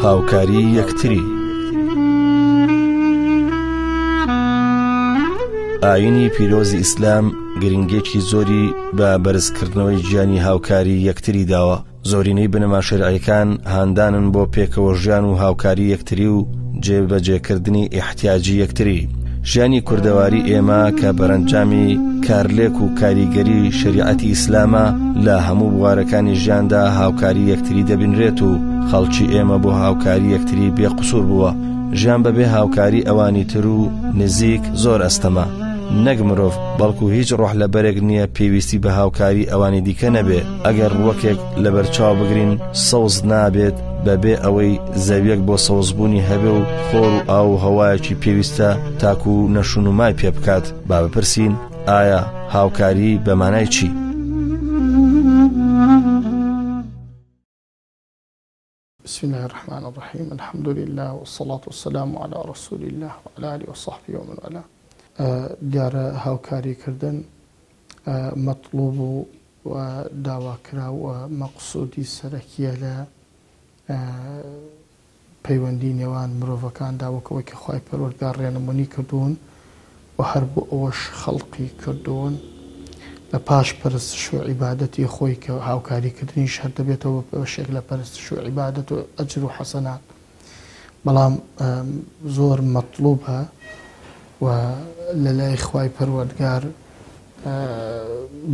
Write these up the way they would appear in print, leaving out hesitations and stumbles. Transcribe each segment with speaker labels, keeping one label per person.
Speaker 1: هاوکاری یەکتری. ئاینی پیرۆزی ئیسلام گرنگێکی زۆری بە بەرزکردنەوەی گیانی هاوکاری یەکتری داوە. زۆرینەی بنەما شەرعیەکان هاندانن بۆ پێکەوە ژیان و هاوکاری یەکتری و جێبەجێکردنی ئیحتیاجی یەکتری. ژیانی کوردەواری ئێمە کە بەرەنجامی کارلێک و کاریگەری شەریعەتی ئیسلامە لە هەموو بوارەکانی ژیاندا هاوکاری یەکتری دەبینرێت و خەڵکی ئێمە بۆ هاوکاری یەکتری بێ قسوور بووە. ژیان بەبێ هاوکاری ئەوانی تر و نزیک زۆر ئەستەمە. نەک مرۆڤ بەڵکو هیچ ڕۆح لەبەرێک نییە پێویستی بە هاوکاری ئەوانی دیکە نەبێ. ئەگەر ڕووەکێک لەبەرچاو بگرین سەوز نابێت بەبێ ئەوەی زەویەک بۆ سەوزبوونی هەبێ و خۆر و ئاو و هەوایەکی پێویستە تاکو نەشونمای پێ بکات با بپرسین ئایا هاوکاری بە مانای چی؟
Speaker 2: بسم الله الرحمن الرحیم الحمد لله والصلاة والسلام علی رسول الله وعلى آله وصحبه ومن والاه دیارە هاوکاری کردن مەطلوب و داواکراو و مەقسودی سەرەکیە لە پەیوەندی نێوان مرۆڤەکاندا وەک ئەوەی کە خوای پەروەردگار ڕێنمونی کردوون و هەر بۆ ئەوەش خەڵقی کردوون لە پاش پەرستش و عیبادەتی خۆی کە هاوکاری کردنیش هەر دەبێتەوە بە بەشێک لە پەرستش و عیبادەت و ئەجر و حەسەنات بەڵام زۆر مەتڵوبە و لە لای خوای پەروەردگار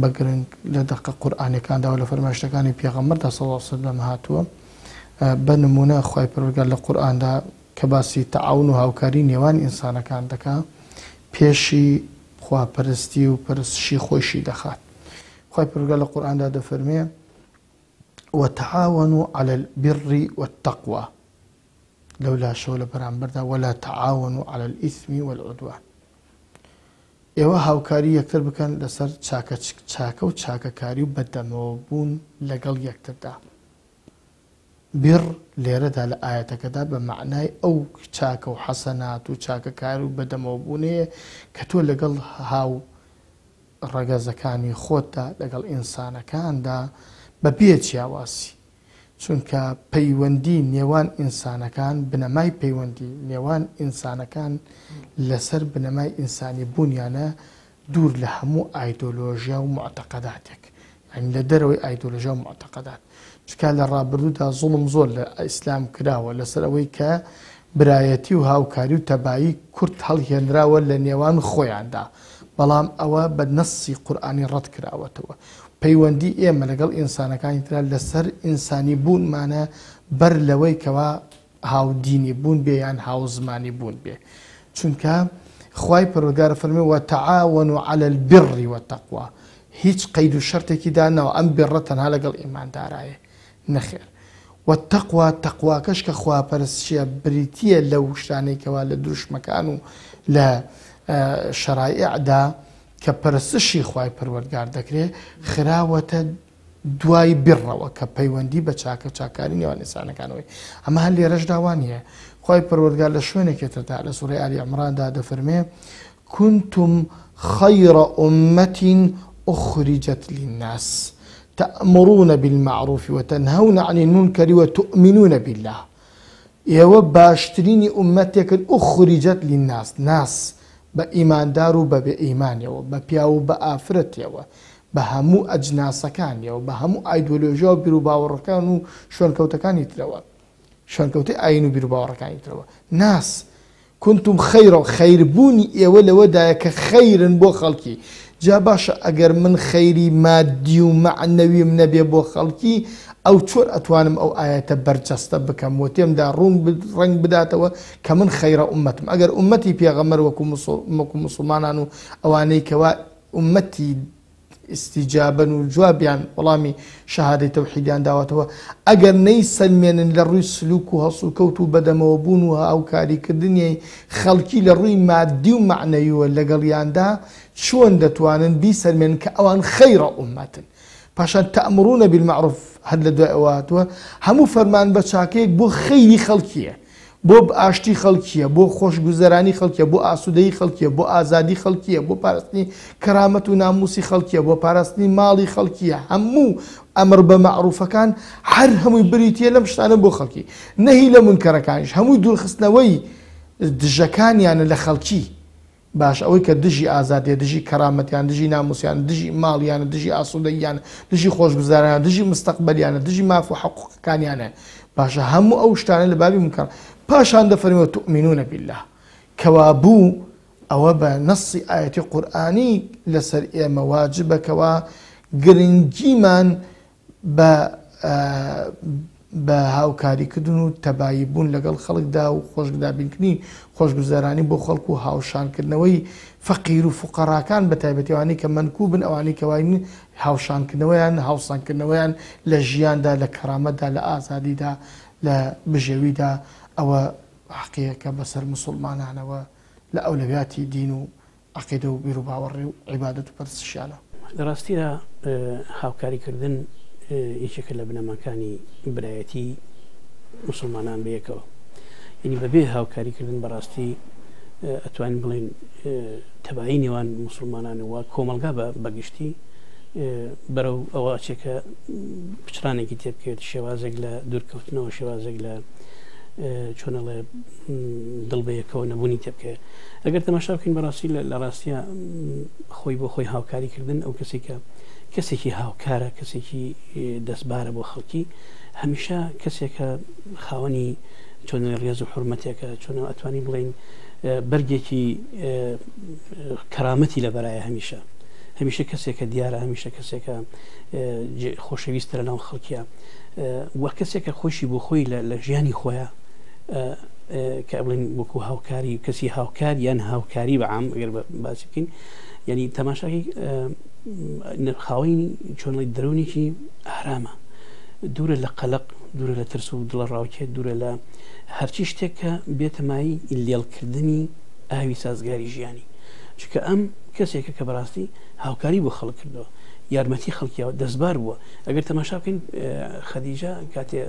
Speaker 2: بە گرنگ لە دەقە قورئانیەکاندا و لە فەرمایشتەکانی پێغەمبەردا صلی اللە علیە وسلم هاتووە بە نموونە خوای پەروەردگار لە قورئاندا کە باسی تەعاون و هاوکاری نێوان ئینسانەکان دەکا پێشی خواپەرستی و پەرستشی خۆیشی دەخات. خوای پەروەردگار لە قورئاندا دەفەرموێ، وتعاونوا علی البر والتقوی، لەولاشەوە لە بەرامبەردا ولا تعاونوا علی الاثم والعدوان. ئێوە هاوکاری یەکتر بکەن لەسەر چاکە چاکە و چاکەکاری و بەدەمەوە بوون لەگەڵ یەکتردا. بر لێرەدا لە ئایەتەکەدا بە مەعنای ئەو چاکە و حەسەنات و چاکەکاری و بەدەمەوە بوونەیە کە تۆ لەگەڵ هاو ڕەگەزەکانی خۆتدا لەگەڵ ئینسانەکاندا بە بێ جیاوازی چونکە پەیوەندی نێوان ئینسانەکان بنەمای پەیوەندی نێوان ئینسانەکان لەسەر بنەمای ئینسانی بوونیانە دوور لە هەموو ئایدۆلۆژیا و موعتەقەداتێک یانی لە دەرەوەی ئایدۆلۆژیا و موعتەقەدات چونکە لە ڕابردوودا زوڵم زۆر لە ئیسلام کراوە لەسەر ئەوەی کە برایەتی و هاوکاری و تەبایی کورت هەڵهێنراوە لە نێوان خۆیاندا بەڵام ئەوە بە نەسی قورئانی ڕەت کراوەتەوە پەیوەندی ئێمە لەگەڵ ئینسانەکانی ترا لەسەر ئینسانی بوونمانە بەر لەوەی کەوا هاودینی بوون بێ یان هاوزمانی بوون بێ چونکە خوای پەروەردگار فەرمی وتعاونوا علی البر والتقوی هیچ قەید و شەرتێکی داناوە ئەم بڕە تەنها لەگەڵ ئیماندارایە نەخێر والتقوی تەقواکەش کە خواپەرستیە بریتیە لەو شتانەی کەوا لە دروشمەکان و لە شەرایعدا کە پەرستشی خوای پەروەردگار دەکرێ خراوەتە دوای بڕەوە کە پەیوەندی بە چاکە و چاککاری نێوان ئینسانەکانەوەی ئەمە هەر لێرەشدا وا نییە خوای پەروەردگار لە شوێنێکی تردا لە سوڕەی ئالی عمراندا دەفەرمێ كنتم خير أمة أخرجت للناس تأمرون بالمعروف وتنهون عن المنكر وتؤمنون بالله ئێوە باشترینی ئوممەتێکن اخرجت للناس، ناس، بە ئیماندار و بە بێ ئیمانیەوە، بە پیاو و بە ئافرەتیەوە، بە هەموو ئەجناسەکانیەوە، بە هەموو ئایدۆلۆژیا و بیروباوەڕەکان و شوێنکەوتەکانی ترەوە، شوێنکەوتەی ئایین و بیروباوەڕەکانی ترەوە، ناس، کنتم خیر خیر بوونی ئێوە لەوەدایە کە خیرن بۆ خەڵکی جا باشە ئەگەر من خیری مادی و مەعنەویم نەبێ بۆ خەڵکی ئەو چۆن ئەتوانم ئەو ئایەتە بەرجەستە بکەم و تێمدا ڕوون ڕەنگ بداتەوە کە من خیرە ئومەتم ئەگەر ئومەتی پێغەمبەر وەکو وەکو موسڵمانان و ئەوانەی کەوا ئومەتی ئیستیجابەن و جوابیان وەڵامی شەهادەی تەوحیدیان داوەتەوە، ئەگەر نەیسەلمێنن لە ڕووی سلوک و هەڵسوکەوت و بەدەمەوە بوون و هاوکاریکردنی خەڵکی لە ڕووی ماددی و مەعنەویوە لەگەڵیاندا چۆن دەتوانن بیسەلمێنن کە ئەوان خەیرە ئوممەتن؟ پاشان تەئمرون بالمعروف هەر لە دوای ئەوە هاتووە هەموو فەرمان بە چاکەیەک بۆ خەیری خەڵکییە. بۆ ئاشتی خەڵکییە، بۆ خۆشگوزەرانی خەڵکیە، بۆ ئاسوودەیی خەڵکیە، بۆ ئازادی خەڵکیە، بۆ پاراستنی کەرامەت و ناموسی خەڵکیە، بۆ پاراستنی ماڵی خەڵکیە، هەموو ئەمر بە مەعروفەکان هەر هەمووی بریتیە لەم شتانە بۆ خەڵکی، نەهی لە مونکەرەکانیش هەمووی دوورخستنەوەی دژەکانیانە لە خەڵکی. باش ئەوەی کە دژی ئازادیە، دژی کەرامەتیان، دژی ناموسیان، دژی ماڵیانە، دژی ئاسوودەییانە، دژی خۆشگوزارانە، دژی مستەقبەلیانە، دژی ماف و حقوقەکانیانە، باشە هەموو ئەو شتانە لە بابی مونکەر. پاشان دەفەرموێ وتوئمنون باللە، کەوابوو ئەوە بە نەصی ئایەتی قورئانی لەسەر ئێمە واجبە کەوا گرنگیمان بە بە هاوکاریکردن و تەبایی بوون لەگەڵ خەڵکدا و خۆشگدابینکردنی خۆشگوزەرانی بۆ خەڵک و هاوشانکردنەوەی فەقیر و فوقەراکان بە تایبەتی ئەوانەی کە مەنکوبن ئەوانەی کە واین هاوشانکردنەوەیان هاوسەنگکردنەوەیان لە ژیاندا لە کەرامەتدا لە ئازادیدا لە بژێویدا ئەوە حەقیەکە بەسەر موسوڵمانانەوە لە ئەولەویاتی دین و عەقیدە و بیروباوەڕی و عیبادەت و پەرستشیانە.
Speaker 3: لە ڕاستیا هاوکاری کردن یەکێکە لە بنەماکانی برایەتی موسڵمانان بەیەکەوە. یعنی بەبێ هاوکاری کردن بەڕاستی ئەتوانین بڵێین تەبایی نێوان موسڵمانان و کۆمەڵگا بەگشتی بەرەو ئەوە ئەچێ کە پچڕانێکی تێبکەوێت، شێوازێک لە دوورکەوتنەوە، شێوازێک لە چۆنەڵێ دڵ بەیەکەوە نەبوونی تێبکەوێت. ئەگەر تەماشا بکەین بەڕاستی لە ڕاستیا خۆی بۆ خۆی هاوکاری کردن ئەو کەسێک کە کەسێکی هاوکارە کەسێکی دەستبارە بۆ خەڵکی هەمیشە کەسێکە خاوەنی چۆن ڕێز و حرمەتێکە چۆن ئەتوانی بڵین بەرگێکی کەرامەتی لە بەرایە هەمیشە هەمیشە کەسێکە دیارە هەمیشە کەسێکە خۆشەویستە لە ناو خەڵکیە وە کەسێکە خۆشی بۆ خۆی لە ژیانی خۆیان کە بڵێن وەکو هاوکاری کەسی هاوکار یان هاوکاری بە عام ئەگەر باسی بکەین یعنی تەماشاکی خاوەنی چۆنڵی دەرونێکی ئارامە دوورە لە قەلق دوورە لە ترس و دڵە ڕاوکێ دوورە لە هەرچی شتێک کە بێتەمایی لێڵکردنی ئاوی سازگاری ژیانی چونکە ئەم کەسێکە کە بەڕاستی هاوکاری بۆ خەڵک کردووە یارمەتی خەڵکیەوە دەستبار بووە ئەگەر تەماشا بکەین خەدیجە کاتێ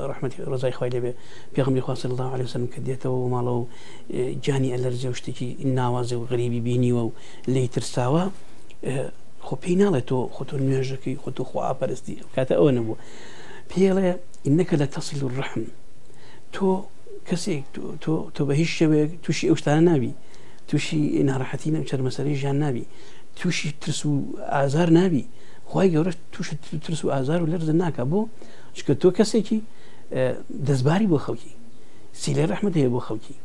Speaker 3: ڕەحمەتی ڕەزای خوای لێبێ پێغەمبەری خوا صلی اللە علیه وسلم کە دێتەوە بۆ ماڵەوە و گیانی ئەلەرزێ و شتێکی ناوازە و غەریبی بینیوە و لێی ترساوە خۆ پێی ناڵێ تۆ خۆ تۆ نوێژەکەی خۆ تۆ خوا پەرستی ئەو کاتە ئەوە نەبووە پێڵێ ئینەکە لە تەصل الرحم تۆ کەسێک تۆ تۆ بە هیچ شێوەیەک تووشی ئەو شتانە نابی تووشی ناڕەحەتی نەم چەرمەسەری ژیان نابی تووشی ترس و ئازار نابی خوای گەورە تووشت ترس و ئازار و لەرزە ناکا بۆ چونکە تۆ کەسێکی دەستباری بۆ خەڵکی سیلەی ڕەحمت هەیە بۆ خەڵکی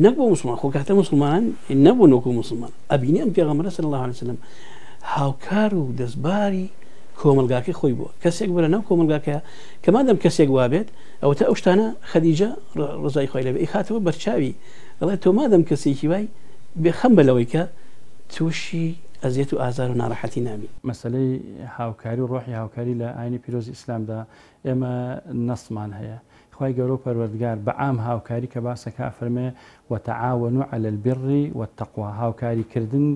Speaker 3: نەک بۆ مسلمان خۆ کاتە مسلمانان نەبوون وەکو مسلمان ئەبینی ئەم پێغەمبەرە صلی الله علیه وسلم هاوکار و دەستباری کۆمەلگاکەی خۆی بووە کەسێک بەرە ناو کۆمەلگاکە کە مادەم کەسێک وابێت ئەوەتە ئەو شتانە خەدیجە ڕزای خۆی لەبێ ئیخاتەوە بەرچاوی دەڵێ تۆ مادەم کەسێکی وای بێخەم بە لەوەی کە تووشی ئەزیەت و ئازار و ناڕەحەتی نابی.
Speaker 4: مەسەلەی هاوکاری و ڕۆحی هاوکاری لە ئاینی پیرۆزی ئیسلامدا ئێمە نەصمان هەیە خوای گەورە و پەروەردگار بە عام هاوکاری کە باس ئەکا ئەفەرمێ وتعاونوا علی البر والتقوی هاوکاری کردن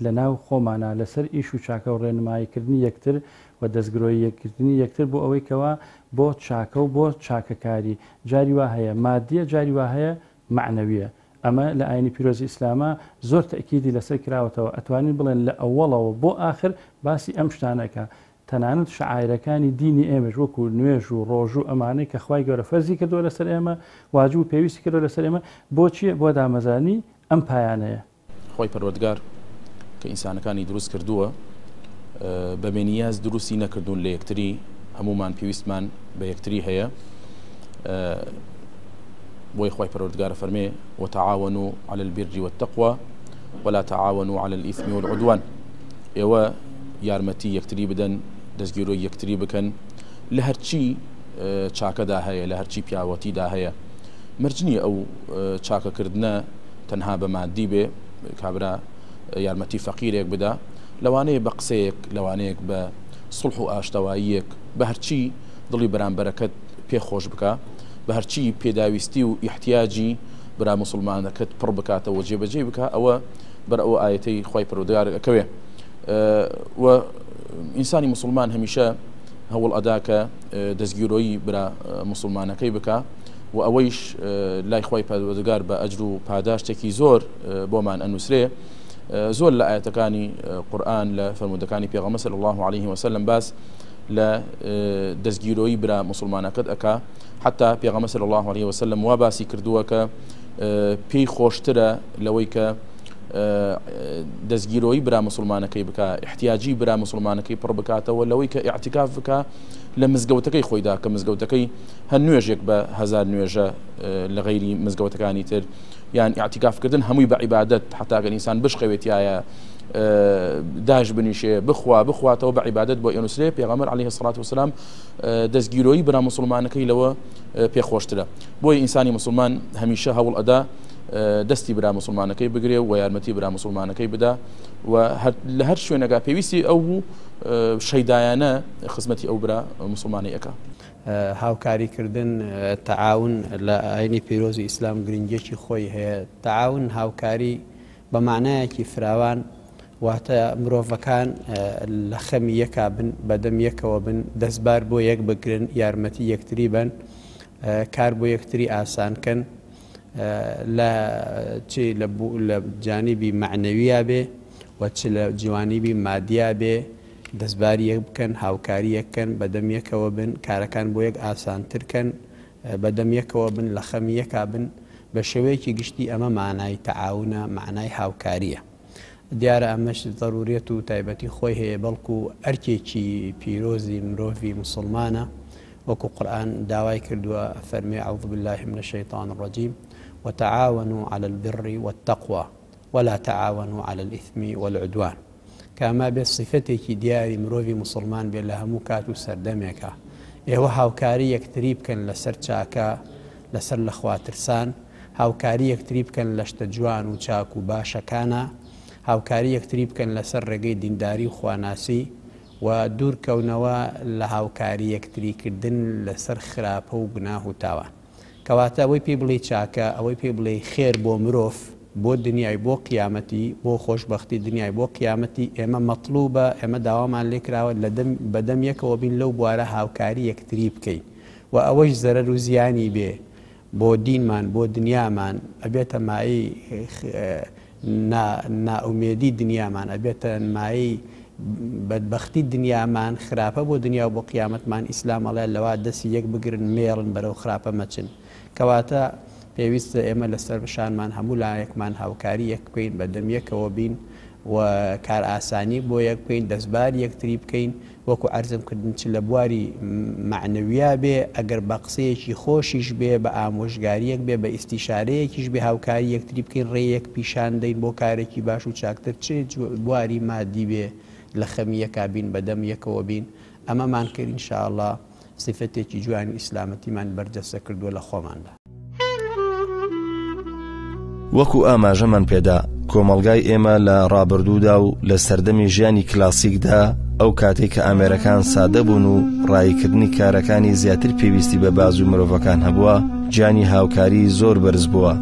Speaker 4: لە ناو خۆمانا لەسەر ئیش و چاکە و ڕێنمایی کردنی یەکتر و دەستگرۆیی یەکگرتنی یەکتر بۆ ئەوەی کەوا بۆ چاکە و بۆ چاکەکاری جاری وا هەیە مادیە جاری وا هەیە مەعنەویە ئەمە لە ئاینی پیرۆزی ئیسلاما زۆر تەئکیدی لەسەر کراوەتەوە ئەتوانین بڵێن لە ئەوەڵەوە بۆ ئاخر باسی ئەم شتانە ئەکا تەنانەت شەعایرەکانی دینی ئێمەش وەکو نوێژ و ڕۆژوو ئەمانەی کە خوای گەورە فەرزی کردووە لەسەر ئێمە واجب و پێویستی کردووە لەسەر ئێمە بۆ چیە بۆ دامەزرانی ئەم پایانەیە.
Speaker 5: خوای پەروەردگار کە ئینسانەکانی دروست کردووە بە بێنیاز دروستی نەکردوون لە یەکتری هەمومان پێویستمان بە یەکتری هەیە بۆی خوای پەروەردگار فەرمێ وتعاونوا على البر والتقوى ولا تعاونوا على الإثم والعدوان ئێوە یارمەتی یەکتری بدەن دەستگیرۆی یەکتری بکەن لە هەرچی چاکەدا هەیە لە هەرچی پیاوەتیدا هەیە مەرج نییە ئەو چاکەکردنە تەنها بە مادی بێ کابرا یارمەتی فەقیرێک بدا لەوانەیە بە قسەیەک لەوانەیەک بە سڵح و ئاشتەواییەک بە هەرچی دڵی بەرامبەرەکەت پێ خۆش بکە بە هەرچی پێداویستی و ئیحتیاجی برا موسڵمانەکەت پڕ بکاتەوە جێبەجێی بکە ئەوە بەر ئەو ئایەتەی خوای پەروەردگار ئەکەوێ و ئینسانی موسڵمان هەمیشە هەوڵ ئەدا کە دەستگیرۆیی برا موسڵمانەکەی بکا. و ئەوەیش لای خوای پەروەردگار بە ئەجر و پاداشتێکی زۆر بۆمان ئەنووسرێ. زۆر لە ئایەتەکانی قورئان لە فەرموودەکانی پێغەمبەر صلی الله علیه وسلم باس لە دەستگیرۆیی برا موسڵمانەکەت ئەکا، حتا پێغەمبەر صلی الله علیه وسلم وا باسی کردووە کە پێی خۆشترە لەوەی کە دەستگیرۆیی برا موسڵمانەکەی بکا، احتیاجی برا موسڵمانەکەی پڕ بکاتەوە لەوەی کە ئیعتیکاف بکا لە مزگەوتەکەی خۆیدا، کە مزگەوتەکەی هەر نوێژێک بە هەزار نوێژە لە غەیری مزگەوتەکانی تر، یان ئیعتیکاف کردن هەمووی بە عیبادەت، حتا گەر ئینسان بشخەوێتیایە داش بنیشێ بخوا بخواتەوە بە عیبادەت بۆ ئێنوسرێ. پێغەمبەر عەلەیهی سڵات وسلام دەستگیرۆیی برا موسڵمانەکەی لەوە پێخۆشترە. بۆیە ئینسانی موسڵمان هەمیشە هەوڵ ئەدا دەستی برا موسڵمانەکەی بگرێ و یارمەتی برا موسڵمانەکەی بدا و لە هەر شوێنێکا پێویستی ئەو بوو شەیدایانە خزمەتی ئەو برا موسڵمانەی ئەکا.
Speaker 6: هاوکاری کردن، تعاون، لە ئاینی پیرۆزی ئیسلام گرنگیەکی خۆی هەیە. تعاون، هاوکاری، بە مانایەکی فراوان واتە مرۆڤەکان لە خەمی یەکا بن، بەدەم یەکەوە بن، دەستبار بۆ یەک بگرن، یارمەتی یەکتری بەن، کار بۆ یەکتری ئاسان کەن، لە چ لە جانیبی مەعنەویا بێ و چ لە جوانیبی مادیا بێ، دەستباری یەک بکەن، هاوکاری یەک کەن، بەدەم یەکەوە بن، کارەکان بۆ یەک ئاسانتر کەن، بەدەم یەکەوە بن، لە خەمی یەکا بن، بە شێوەیەکی گشتی ئەمە مانای تەعاونە، مانای هاوکارییە. دیارە ئەمەش زەروریەت و تایبەتی خۆی هەیە، بەڵکو ئەرکێکی پیرۆزی مرۆڤی موسڵمانە، وەکو قورئان داوای کردووە، ئەفەرموێ، اعوذ باللە من الشیطان الرجیم، وتعاونوا علی البر والتقوی ولا تعاونوا علی الاثم والعدوان. کە ئەمە ئەبێت سیفەتێکی دیاری مرۆڤی موسڵمان بێت لە هەموو کات و سەردەمێکا. ئێوە هاوکاری یەکتری بکەن لەسەر چاکە، لەسەر لەخواترسان، هاوکاری یەکتری بکەن لە شتە جوان و چاک و باشەکانا، هاوکاری یەکتری بکەن لەسەر ڕێگەی دینداری و خواناسی و دوور کەونەوە لە هاوکاری یەکتری کردن لەسەر خراپە و گوناه و تاوان. کەواتە ئەوەی پێی بڵێی چاکە، ئەوەی پێی بڵێی خێر بۆ مرۆڤ، بۆ دنیای، بۆ قیامەتی، بۆ خۆشبەختی دنیای، بۆ قیامەتی ئێمە مەتڵوبە، ئێمە داوامان لێکراوە لە دەم بە دەم یەکەوە بین لەو بوارە هاوکاری یەکتری بکەین و ئەوەش زەرەر و زیانی بێ بۆ دینمان، بۆ دنیامان، ئەبێتە مایەی نا نائومێدی دنیامان، ئەبێتە مایەی بەدبەختی دنیامان، خراپە بۆ دنیا و بۆ قیامەتمان، ئیسلام ئەڵێ لەوا دەسی یەک بگرن مەیەڵن بەرەو خراپە مەچن. کەواتە پێویستە ئێمە لەسەر شانمان هەموو لایەکمان هاوکاری یەک بکەین، بەدەم یەکەوە بین و کارئاسانی بۆ یەک بکەین، دەستباری یەکتری بکەین، وەکو عەرزم کردن چ لە بواری مەعنەویا بێ، ئەگەر بە قسەیەکی خۆشیش بێ، بە ئامۆژگارییەک بێ، بە ئیستیشارەیەکیش بێ هاوکاری یەکتری بکەین، ڕێیەک پیشان دەین بۆ کارێکی باش و چاکتر، چ بواری مادی بێ لە خەمی یەکا بین، بە دەم یەکەوە بین، ئەمەمان کرد ان شاء اللە سیفەتێکی جوانی ئیسلامەتیمان بەرجەستە کردووە لە خۆماندا.
Speaker 1: وەکو ئاماژەمان پێدا کۆمەڵگای ئێمە لە ڕابردوودا و لە سەردەمی ژیانی کلاسیکدا ئەو کاتێک کە ئامێرەکان سادە بوون و ڕاییکردنی کارەکانی زیاتر پێویستی بە بازوو مرۆڤەکان هەبووە گیانی هاوکاری زۆر بەرز بووە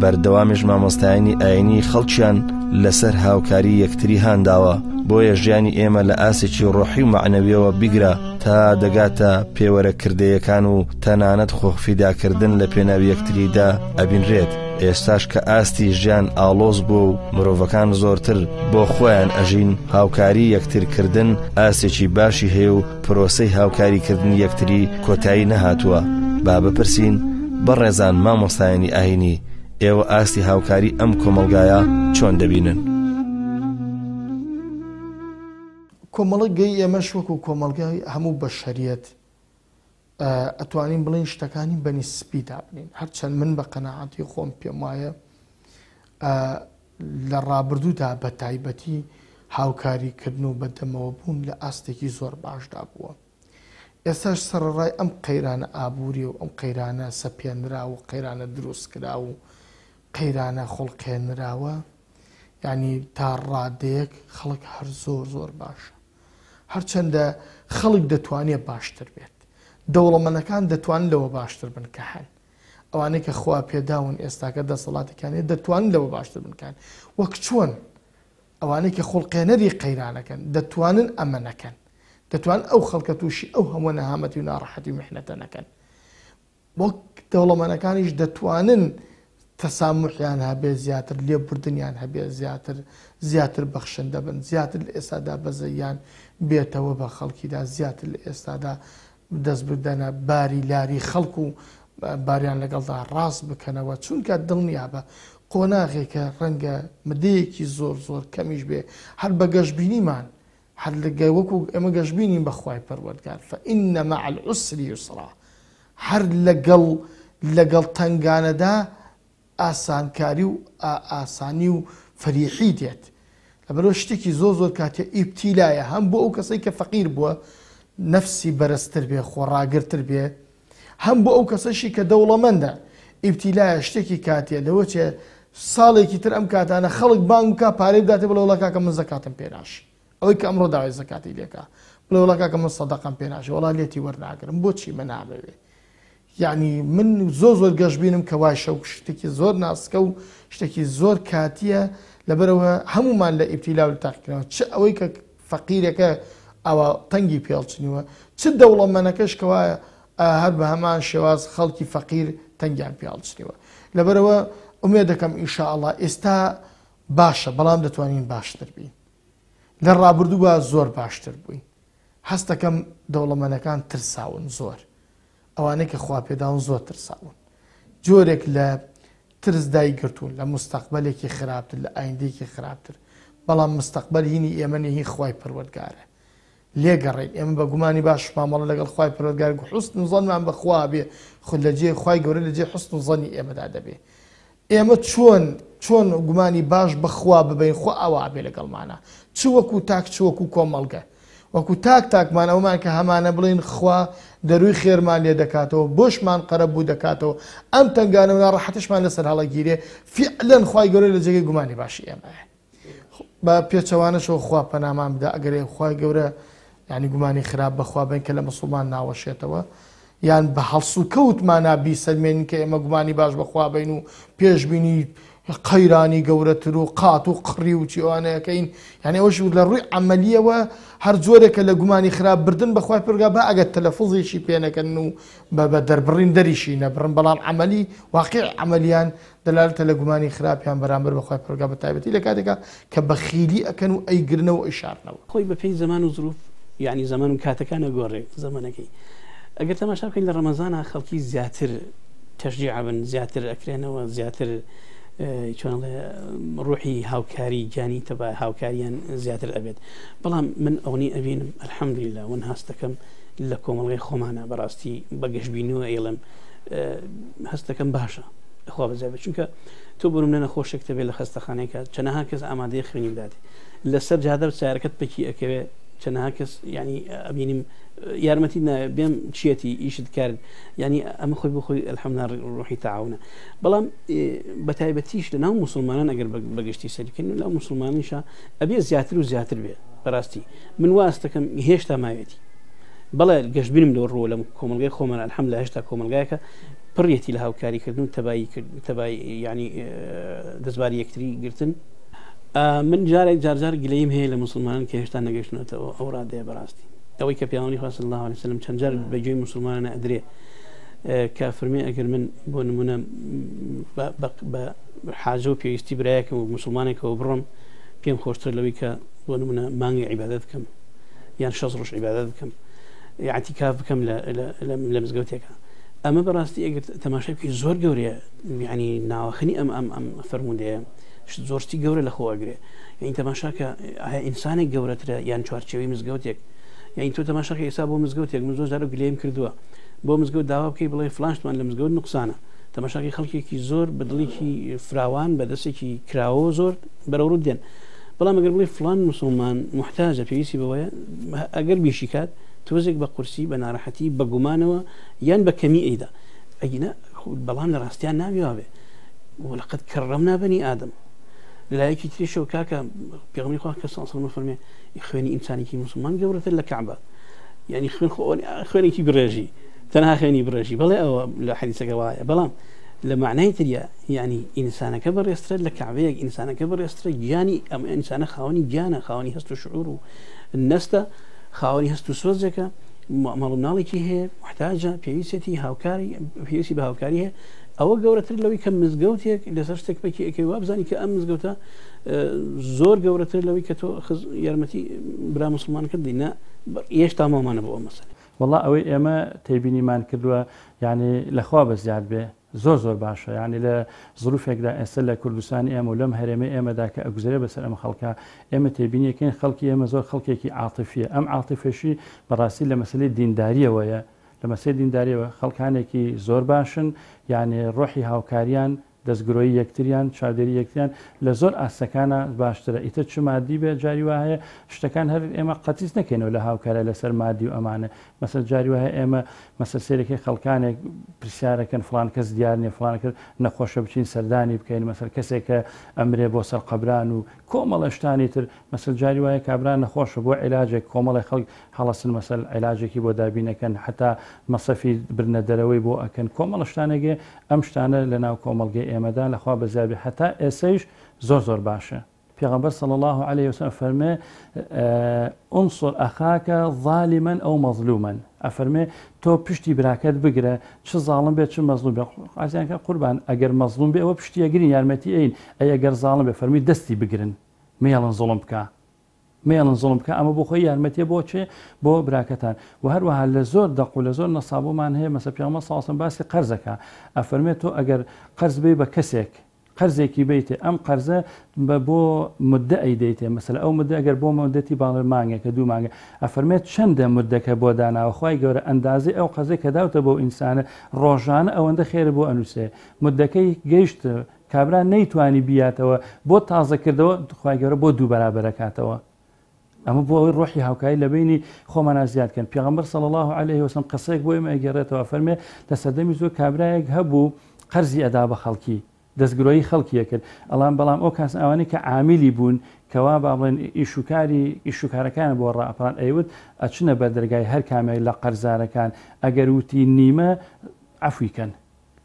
Speaker 1: بەردەوامیش مامۆستایانی ئاینی خەڵکیان لەسەر هاوکاری یەکتری هانداوە بۆیە ژیانی ئێمە لە ئاسێکی ڕۆحی و مەعنەویەوە بیگرە تا دەگاتە پێوەرە کردەیەکان و تەنانەت خۆفیداکردن لە پێناو یەکتریدا ئەبینرێت ئێستاش کە ئاستی ژیان ئاڵۆز بووە و مرۆڤەکان زۆرتر بۆ خۆیان ئەژین هاوکاری یەکتر کردن ئاستێکی باشی هەیە و پرۆسەی هاوکاری کردنی یەکتری کۆتایی نەهاتووە با بپرسین بەڕێزان مامۆستایانی ئاینی ئێوە ئاستی هاوکاری ئەم کۆمەڵگایە چۆن دەبینن؟
Speaker 2: کۆمەڵگەی ئێمەش وەکو کۆمەڵگای هەموو بەشەریەت ئەتوانین بڵێین شتەکانی بە نیسبی دابنین هەرچەند من بە قەناعەتی خۆم پێم وایە لە ڕابردوودا بە تایبەتی هاوکاریکردن و بەدەمەوە بوون لە ئاستێکی زۆر باشدا بووە ئێستاش سەرەڕای ئەم قەیرانە ئابووری و ئەم قەیرانە سەپێنرا و قەیرانە دروستکرا و قەیرانە خوڵقێنراوە یعنی تا ڕادەیەک خەڵک هەر زۆر زۆر باشە هەرچەندە خەڵک دەتوانێت باشتر بێت، دەوڵەمەنەکان دەتوانن لەوە باشتر بن کە هەن، ئەوانەی کە خوا پێداون ئێستاکە دەسەڵاتێکیان هەیە دەتوانن لەوە باشتر بن کە هەن، وەک چۆن ئەوانەی کە خوڵقێنەری قەیرانەکەن دەتوانن ئەمە نەکەن، دەتوانن ئەو خەڵکە تووشی ئەو هەموو نەهامەتی و ناڕەحەتی و میحنەتە نەکەن. وەک دەوڵەمەنەکانیش دەتوانن تەساموحیان هەبێ زیاتر، لێبوردنیان هەبێ زیاتر، زیاتر بەخشندە بن، زیاتر لە ئێستادا بەزەییان بێتەوە بە خەڵکیدا، زیاتر لە ئێستادا دەست بدەنە باری لاری خەڵک و باریان لەگەڵدا ڕاست بکەنەوە، چونکە دڵنیابە قۆناغێکە ڕەنگە مدەیەکی زۆر زۆر کەمیش بێ، هەر بە گەشبینیمان هەر لە وەکو ئێمە گەشبینین بە خوای پەروەردگار فإن مع العسر یسرا هەر لەگەڵ لەگەڵ تەنگانەدا ئاسانکاری و ئاسانی و فەریحی دێت لەبەرئەوە شتێکی زۆر زۆر کاتیە ئیبتیلایە هەم بۆ ئەو کەسەی کە فەقیر بووە نەفسی بەرزتر بێ خۆڕاگرتر بێ هەم بۆ ئەو کەسەشی کە دەوڵەمەندە ئیبتیلایە شتێکی کاتیە لەوە چێ ساڵێکی تر ئەم کاتانە خەڵک بانگ بکا پارەی بداتێ بڵێ وەڵا کاکە من زەکاتم پێ ناشی ئەوەی کە ئەمڕۆ داوای زەکاتی لێکا بڵێ وەڵا کاکە من سەدەقەم پێ ناشی وەڵا لێتی وەرناگرم بۆچی من نامەوێ یعنی من زۆر زۆر گەشببینم کە وای شەو شتێکی زۆر ناسکە و شتێکی زۆر کاتیە لەبەرەوە هەمومان لە ئیبتیلا و تاقیکردنەوە چ ئەوەی کە فەقیرەکە ئاوا تەنگی پێڵچنیوە چ دەوڵەمەنەکەش کەوایە هەر بە هەمان شێواز خەڵکی فەقیر تەنگیان پێڵچنیوە لەبەرەوە ئومێدەکەم ئینشاءڵڵا ئێستا باشە بەڵام دەتوانین باشتر بین لە ڕابردووە زۆر باشتر بووین هەستەکەم دەوڵەمەنەکان ترساون زۆر ئەوانەی کە خوا پێداون زۆر ترساون جۆرێک لە ترس دایگرتوون لە مستەقبەلێکی خراپتر لە ئایندەیەکی خراپتر بەڵام مستەقبەل هینی ئێمە نیە هی خوای پەروەردگارە لێگەڕێین ئێمە بە گومانی باش مامەڵە لەگەڵ خوای پەروەردگار و حوسن و زەنمان بە خوا بێ خود لە جێ خوای گەورە لە جێ حوسن و زەنی ئێمەدا دەبێ ئێمە چۆن چۆن گومانی باش بە خوا ببەین خوا ئاوا ئەبێ لەگەڵمانا چ وەکو تاک چ وەکو کۆمەڵگە وەکو تاک تاکمان ئەومان کە هەمانە بڵێین خوا دەروی خێرمان لێ دەکاتەوە بۆشمان قەرەبوو دەکاتەوە ئەم تەنگانە و ناڕەحەتیشمان لەسەر هەڵەگیرێ فیعلەن خوای گەورە لە جێگەی گومانی باشی ئێمەیە بە پێچەوانەشەوە خوا پەنامان بدا ئەگەر خوای گەورە یعنی گومانی خراپ بەخوا بین کە لە مسوڵمان ناوەشێتەوە یان بە هەڵسوکەوتمانا بیسەلمێنین کە ئێمە گومانی باش بەخوا بین و پێشبینی قەیرانی گەورەتر و قات و قڕی و چیوانەکەین یعنی ئەوەش لە ڕووی عملیەوە هەر جۆرێکە لە گومانی خراپ بردن بەخوای پرگا بە ئەگەر تەلەفزێکی پێنەکەن و بە دەربڕین دەریشی نەبڕن بەڵام عملی واقع عملیان دەلالەتە لە گومانی خراپیان بەرامبەر بە خوای پەروەردگار بە تایبەتی لە کاتێکا کە بەخیلی ئەکەن و ئەیگرنەوە و ئەیشارنەوە.
Speaker 3: خۆی بە پێی زەمان و زروف یانی زەمەن و کاتەکان ئەگۆڕێ زەمەنەکەی ئەگەر تەماشا بکەین لە ڕەمەزانا خەڵکی زیاتر تەشجیع ئەبن زیاتر ئەکرێنەوە زیاتر چۆن ئەڵێ ڕوحی هاوکاری گیانی تەبا هاوکاریان زیاتر ئەبێت بەڵام من ئەونی ئەبینم الحمدلله من هەستەکەم لە کۆمەڵگەی خۆمانە بەڕاستی بە گەشبینیەوە ئەیڵێم هەستەکەم باشە خوا بەزیاد بێت چونکە تۆ بۆ نمونە نەخۆشێک تەبێت لە خەستەخانەیەکە چەنەها کەس ئامادەیە خوێنی بداتێ لەسەر جادە سیارەکەت پەکی ئەکەوێ چەنەها کەس ینی ئەبینیم یارمەتی ناوێ بێم چیەتی ئیشت کرد ینی ئەمە خۆی بۆ خۆی الحمدلله ڕۆحی تەعاونە بەڵام بە تایبەتیش لە ناو مسلمانان ئەگەر بەگشتی سەریکەن لە مسلمانیشە ئەبێ زیاتر و زیاتر بێ بەڕاستی من واستەکەم هێشتا ماوێتی بەڵێ گەشتبینم لەو ڕووە لەم کۆمەڵگای خۆمان الحمدلله هێشتا کۆمەڵگایەکە پڕیەتی لە هاوکاری کردن و تەبایی کردن تەبایی یعنی دەستباری یەکتری گرتن من جارێک جارجار گلەیم هەیە لە مسلمانان کە هێشتا نەگەشتنەتەوە ئەو ڕادەیە بەڕاستی ئەوەی کە پیاوانی خوا صلی الله علیه وسلم چەند جار بە گوێی مسلمانان ئەدرێ کە فەرمی ئەگەر من بۆ نمونە بە حاجە و پێویستی برایەکەم و مسلمانێکەوە بڕۆم پێم خۆشتر لەوەی کە بۆ نمونە مانگی عیبادەت بکەم یان شەست ڕۆژ عیبادەت بکەم ئیعتیکاف بکەم لە مزگەوتێکە ئەمە بەڕاستی ئەگەر تەماشای بکەی زۆر گەورەیە یعنی ناوەخنی ئەم ئەم ئەم فەرموودەیە زۆر شتی گەورە لە خۆ ئەگرێ یعنی تەماشاکە ئایا ئینسانێک گەورەترە یان چوارچێوەی مزگەوتێک یعنی تۆ تەماشاکە ئێستا بۆ مزگەوتێک من زۆر جارە گلەیم کردووە بۆ مزگەوت داوا بکەی بڵێ فلانشتمان لە مزگەوت نوقسانە تەماشاکەی خەڵکێکی زۆر بە دڵێکی فراوان بە دەستێکی کراوە زۆر بەرەوڕوو دێن بەڵام ئەگەر بڵێ فلان مسلمان محتاجە پێویستی بەوەیە ئەگەر بیشی کات تۆزێک بە قورسی بە ناڕەحەتی بە گومانەوە یان بە کەمی ئەیدا ئەگینا بەڵام لە ڕاستیان نابێ وابێ ولقد كرمنا بني آدم لەلایەکی تریشەوە کاکە پێغەمبەری خوا کە صلی الله علیه و فەرمێ خوێنی ئینسانێکی مسلمان گەورەتر لە کەعبە یعنی خوێن خۆ خوێنێکی بڕێژی تەنها خوێنی بڕێژی بەڵێ ئەوە لە حەدیسەکە وایە بەڵام لە معنای تریا یعنی ئینسانەکە بەڕێزترە لە کەعبەیەک ئینسانەکە بەڕێزترە گیانی ئەم ئینسانە خاوەنی گیانە خاوەنی هەست و شعور و نەستە خاوەنی هەست و سۆزێکە. ماڵ و مناڵێکی هەیە، موحتاجە، پێویستیەتی هاوکاری، پێویستی بە هاوکاری هەیە، ئەوە گەورەتر لەوەی کە مزگەوتێک لەسەر شتێک پەکی ئەکەوی وابزانی کە ئەم مزگەوتە زۆر گەورەتر لەوەی کە تۆ یارمەتی برا موسڵمانەکەت بدەی، نا هێشتا ماومانە بۆ ئەو مەسەلەیە.
Speaker 4: وەڵا ئەوەی ئێمە تێبینیمان کردوە یانی لەخوا بەزیاد بێ زۆر زۆر باشە یانی لە زروفێکدا ئێستا لە کوردستانی ئێمە و لەم هەرێمەی ئێمەدا کە ئەگوزەرێ بەسەر ئەم خەڵکە ئێمە تێبینیەکەین خەڵکی ئێمە زۆر خەڵکێکی عاتیفیە ئەم عاتیفەشی بەڕاستی لە مەسەلەی دینداریەوەیە لە مەسەی دینداریەوە خەڵکانێکی زۆر باشن یانی ڕۆحی هاوکاریان دەستگرۆیی یەکتریان، چاودێری یەکتریان لە زۆر ئاستەکانا باشترە، ئیتر چ مادی بێ جاری وا هەیە شتەکان هەر ئێمە قەتیس نەکەینەوە لە هاوکاریا لەسەر مادی و ئەمانە، مەسەل جاری وا هەیە ئێمە مەسەل سەیرەکەی خەڵکانێک پرسیارەکەن فڵان کەس دیار نیە فڵان کەس نەخۆشە بچین سەردانی بکەین مەسەل کەسێک کە ئەمرێ بۆ سەر قەبران و کۆمەڵە شتانی تر مەسەل جاری وایە کابرا نەخۆشە بۆ عیلاجێک کۆمەڵێ خەڵک هەڵەسن مەسەل عیلاجێکی بۆ دابینەکەن حەتا مەسەفی برنە دەرەوەی بۆ ئەکەن کۆمەڵە شتانێک هەیە ئەم شتانە لە ناو کۆمەڵگەی ئێمەدا لە خوا بەزیاد بێ هەتا ئێسەیش زۆر زۆر باشە. پێغەمبەر صلی اللە علیە وسلم ئەفەرمێ، انصر اخاک ظالما او مظلوما، ئەفەرمێ تۆ پشتی براکەت بگرە چ زاڵم بێت چ مەزڵوم بێت، عەرزیان کرد قوربان ئەگەر مەزڵوم بێ ئەوە پشتی ئەگرین یارمەتی ئەین، ئەی ئەگەر زاڵم بێ، فەرمووی دەستی بگرن مەیەڵن زوڵم بکا. مەیەڵن زوڵم بکا ئەمە بۆ خۆی یارمەتیە بۆ چێ بۆ براکەتان وە هەروەها لە زۆر دەق و لە زۆر نەسا بۆمان هەیە مەسە پێغەمبەر صلی اللە علیە وسلم باسی قەرزەکا ئەفەرمێ تۆ ئەگەر قەرز بەی بە کەسێک قەرزێکی بەیتێ ئەم قەرزە بە بۆ مدە ئەی دەیتێ مەسەلە ئەو مدە ئەگەر بۆ مدەتی باڵێ مانگێکە دوو مانگە ئەفەرمێت چەندە مدەکە بۆ داناوە خوای گەورە ئەندازەی ئەو قەرزەی کە داوتە بەو ئینسانە ڕۆژانە ئەوەندە خێرت بۆ ئەنووسێ مدەکەی گەیشت کابرا نەیتوانی بیاتەوە بۆ تازە کردەوە خوای گەورە بۆ دوو بەرابەرەکاتەوە ئەمە بۆ ئەوەی ڕۆحی هاوکاری لە بینی خۆمانە زیاد کەن پێغەمبەر صلی الله علیه وسلم قسەیەک بۆ ئێمە ئەگەڕێتەوە فەرمێ لە سەردەمی زۆر کابرایەک هەبوو قەرزی ئەدا بە خەڵکی دەستگرۆیی خەڵکی ئەکرد ئەڵام بەڵام ئەو کاس ئەوانەی کە عامیلی بوون کەوا با بڵێن ئیشوکاری ئیشوکارەکان بۆ ڕاپەڕان ئەیوت ئەچنە بەردەرگای هەر کامێک لە قەرزارەکان ئەگەر وتی نیمە عەفوی کەن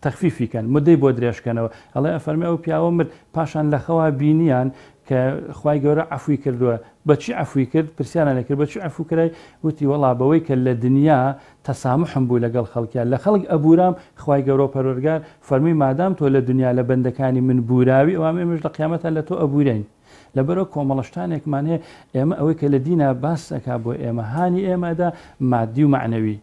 Speaker 4: تەخفیفی کەن مدەی بۆ درێژ کەنەوە ئەڵێ ئەفەرمێ ئەو پیاوە مرد پاشان لە خەوا بینیان کە خوای گەورە عەفوی کردووە بەچی عەفوی کرد پرسیاران لێ کرد بەچی عەفو کرای وتی وەڵا بەوەی کە لە دنیا تەسامحم بوو لەگەڵ خەڵکیا لە خەڵک ئەبورام خوای گەورە و پەروەردگار فەرمووی مادام تۆ لە دنیا لە بەندەکانی من بوراوی ئەوا ئێمەش لە قیامەتا لە تۆ ئەبورێین لەبەرئەوە کۆمەڵە شتانێکمان هەیە ئێمە ئەوەی کە لە دینا باس ئەکا بۆ ئێمە هانی ئێمە ئەدا مادی و مەعنەوی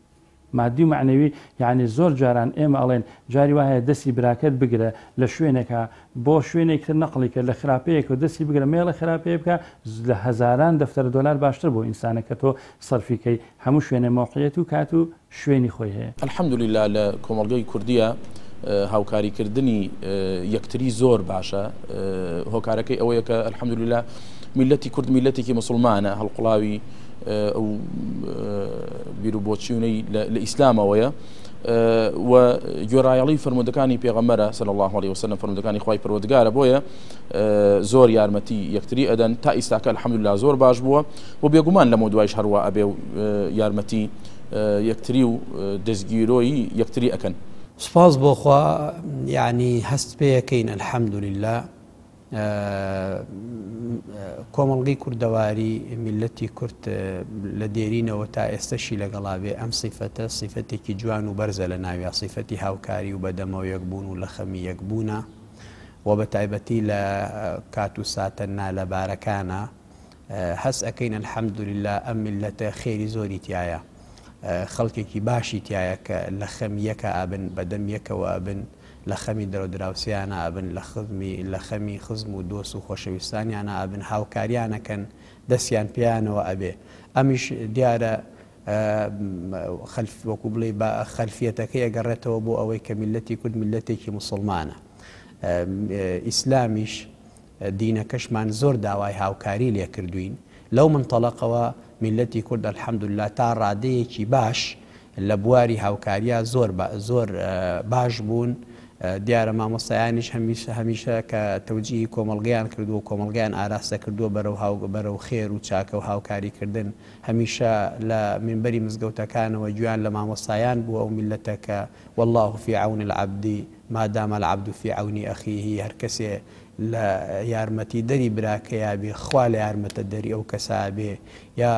Speaker 4: مادی و مەعنەوی یانی زۆر جاران ئێمە ئەڵێن جاری وا هەیە دەستی براکەت بگرە لە شوێنێکا بۆ شوێنێک تر نەقڵی کە لە خراپەیەکەوە دەستی بگرە مەیەڵە خراپەیە بکا لە هەزاران دەفتەرە دۆلار باشتر بۆ ئینسانە کە تۆ سەرفی کەی هەموو شوێنێ مەوقعیەت و کات و شوێنی خۆی هەیە.
Speaker 5: الحمدللە لە کۆمەڵگەی کوردیە هاوکاری کردنی یەکتری زۆر باشە هۆکارەکەی ئەوەیە کە الحمدللە میللەتی کورد میللەتێکی موسڵمانە هەڵقوڵاوی ئەو بیروبۆچوونەی لە ئیسلامەوەیە و گوێڕایەڵی فەرمودەکانی پێغەمبەرە صلی الله علیه وسلم فەرمودەکانی خوای پەروەردگارە بۆیە زۆر یارمەتی یەکتری ئەدەن تا ئیستاکە الحمدلله زۆر باش بووە و بێگومان لەمە دوایش هەروە ئەبێ و یارمەتی یەکتری و دەستگیرۆیی یەکتری ئەکەن.
Speaker 6: سوپاس بۆ خوا یعنی هەست پێەکەین الحمدلله کۆمەڵگەی کوردەواری میللەتی کورد لە دێرینەوە تا ئێستەشی لەگەڵا بێ ئەم سیفەتە سیفەتێکی جوان و بەرزە لە ناویا سیفەتی هاوکاری و بەدەمەوە یەکبوون و لە خەمی یەکبوونە و بە تایبەتی لە کات و ساتە نالەبارەکانە هەست ئەکەین الحمدللە ئەم میللەتە خێری زۆری تیایە خەڵکێکی باشی تیایە کە لە خەمی یەکا ئەبن بەدەم یەکەوە ئەبن لە خەمی دەرودراوسێیانا ئەبن، لە خزمی لە خەمی خزم و دۆست و خۆشەویستانیانا ئەبن، هاوکاریان ئەکەن، دەستیان پێیانەوە ئەبێ. ئەمیش دیارە خەلف وەکوو بڵێی بە خەلفییەتەکەی ئەگەڕێتەوە بۆ ئەوەی کە میللەتی کورد میللەتێکی موسڵمانە. ئیسلامیش دینەکەشمان زۆر داوای هاوکاری لێ کردووین. لەو منتەڵەقەوە میللەتی کورد الحمدللە تا ڕادەیەکی باش لە بواری هاوکاریا زۆر زۆر باش بوون، دیارە مامۆستایانیش هەمیشە هەمیشە کە تەوجیهی کۆمەڵگەیان کردووە و کۆمەڵگەیان ئاراستە کردووە بەرەو هاو بەرەو خێر و چاکە و هاوکاری کردن هەمیشە لە مینبەری مزگەوتەکانەوە گوێیان لە مامۆستایان بووە ئەو میللەتە کە واللە فی عون العبد ما دام العبد فی عون اخیه هەر کەسێ لە یارمەتیدەری براکەیا بێ خوا لە یارمەتەدەری ئەو کەسە بێ یا.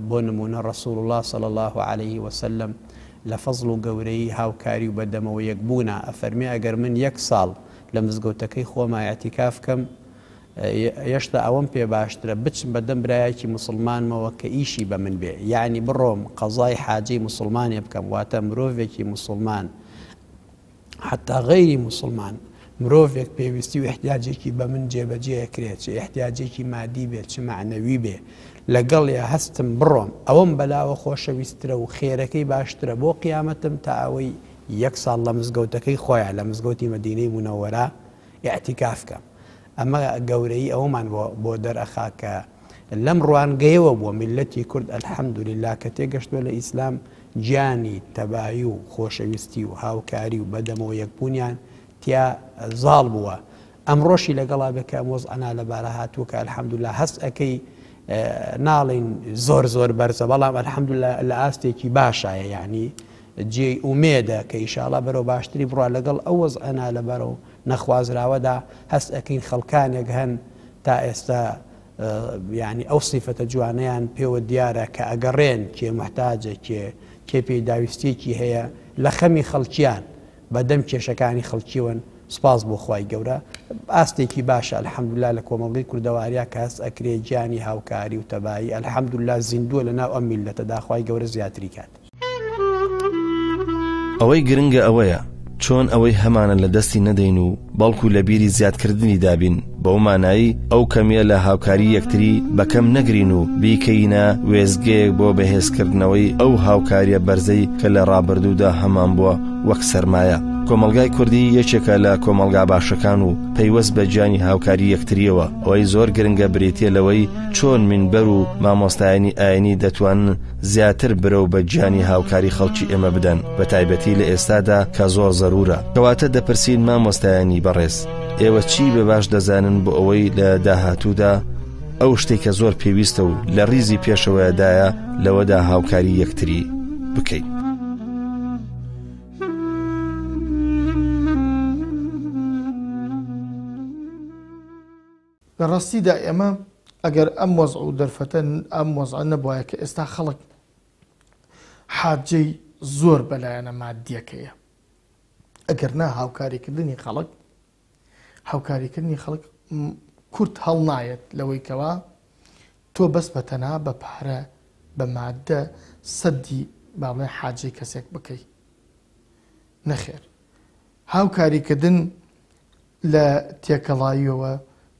Speaker 6: بۆ نموونە رسول اللە صلی اللە علیه وسلم لە فەزڵ و گەورەیی هاوکاری و بەدەمەوە یەک بوونا ئەفەرمێ ئەگەر من یەک ساڵ لە مزگەوتەکەی خۆما ئیعتیکاف کەم یەشتا ئەوەم پێ باشترە بچم بەدەم برایەکی موسڵمانمەوە کە ئیشی بە من بێ یەعنی بڕۆم قەزای حاجەی موسڵمانێ بکەم واتە مرۆڤێکی موسڵمان حەتا غەیری موسڵمان مرۆڤێک پێویستی و ئیحتیاجێکی بە من جێبەجێ ئەکرێ چ ئیحتیاجێکی مادی بێ چ مەعنەوی بێ لەگەڵیا هەستم بڕۆم ئەوەم بەلاوە خۆشەویسترە و خێرەکەی باشترە بۆ قیامەتم تا ئەوەی یەک ساڵ لە مزگەوتەکەی خۆیا لە مزگەوتی مەدینەی مونەوەرە ئیعتیکاف کەم ئەمە گەورەیی ئەوەمان بۆ بۆ دەرئەخا کە لەم ڕوانگەیەوە بووە میللەتی کورد الحمدللە کە تێگەشتووە لە ئیسلام گیانی تەبایی و خۆشەویستی و هاوکاری و بەدەمەوە یەکبوونیان تیا زاڵ بووە ئەمڕۆشی لەگەڵا بێ کە ئەم وەزعە نالەبارە هاتووە کە الحمدللە هەست ئەکەی ناڵێین زۆر زۆر بەرزە بەڵام الحمدللە لە ئاستێکی باشایە یعنی جێی ئومێدە کە ئیشاڵا بەرەو باشتری بڕوا لەگەڵ ئەو وەزعە نالەبارە و نەخوازراوەدا هەست ئەکەین خەڵکانێک هەن تا ئێستا یانی ئەو سیفەتە جوانەیان پێوە دیارە کە ئەگەڕێن کێ موحتاجە کێ کێ پێداویستیەکی هەیە لە خەمی خەڵکیان بە دەم کێشەکانی خەڵکیوەن سپاس بۆ خوای گەورە ئاستێکی باشە الحمدللە لە کۆمەڵگەی کوردەواریا کە هەست ئەکرێ گیانی هاوکاری و تەبایی الحمدللە زیندووە لە ناو ئەم میللەتەدا خوای گەورە زیاتری کات.
Speaker 1: ئەوەی گرنگە ئەوەیە چۆن ئەوەی هەمانە لە دەستی نەدەین و بەڵکو لە بیری زیادکردنی دابین بەو مانایی ئەو کەمیە لە هاوکاری یەکتری بەکەم نەگرین و بیکەینە وێستگەیەک بۆ بەهێزکردنەوەی ئەو هاوکاریە بەرزەی کە لە ڕابردوودا هەمان بووە وەک سەرمایە. کۆمەڵگای کوردی یەکێکە لە کۆمەڵگا باشەکان و پەیوەست بە گیانی هاوکاری یەکتریەوە ئەوەی زۆر گرنگە بریتیە لەوەی چۆن مینبەر و مامۆستایانی ئاینی دەتوانن زیاتر برەو بە گیانی هاوکاری خەڵکی ئێمە بدەن بە تایبەتی لە ئێستادا کە زۆر زەرورە کەواتە دەپرسین مامۆستایانی بەڕێز ئێوە چی بە باش دەزانن بۆ ئەوەی لە داهاتوودا ئەو شتێک کە زۆر پێویستە و لە ڕیزی پێشەوەدایە لەوەدا هاوکاری یەکتری بکەین.
Speaker 2: لە ڕاستیدا ئێمە ئەگەر ئەم وەزع و دەرفەتە ئەم وەزعە نەبوایە کە ئێستا خەڵک حاجەی زۆر بەلایەنە مادیەکەیە ئەگەر نا هاوکاریکردنی خەڵک هاوکاریکردنی خەڵک کورت هەڵنایەت لەوەی کەوا تۆ بەس بە تەنها بە پارە بە مادە سەدی با بڵێن حاجەی کەسێک بکەی نەخێر هاوکاریکردن لە تێکەڵاویەوە،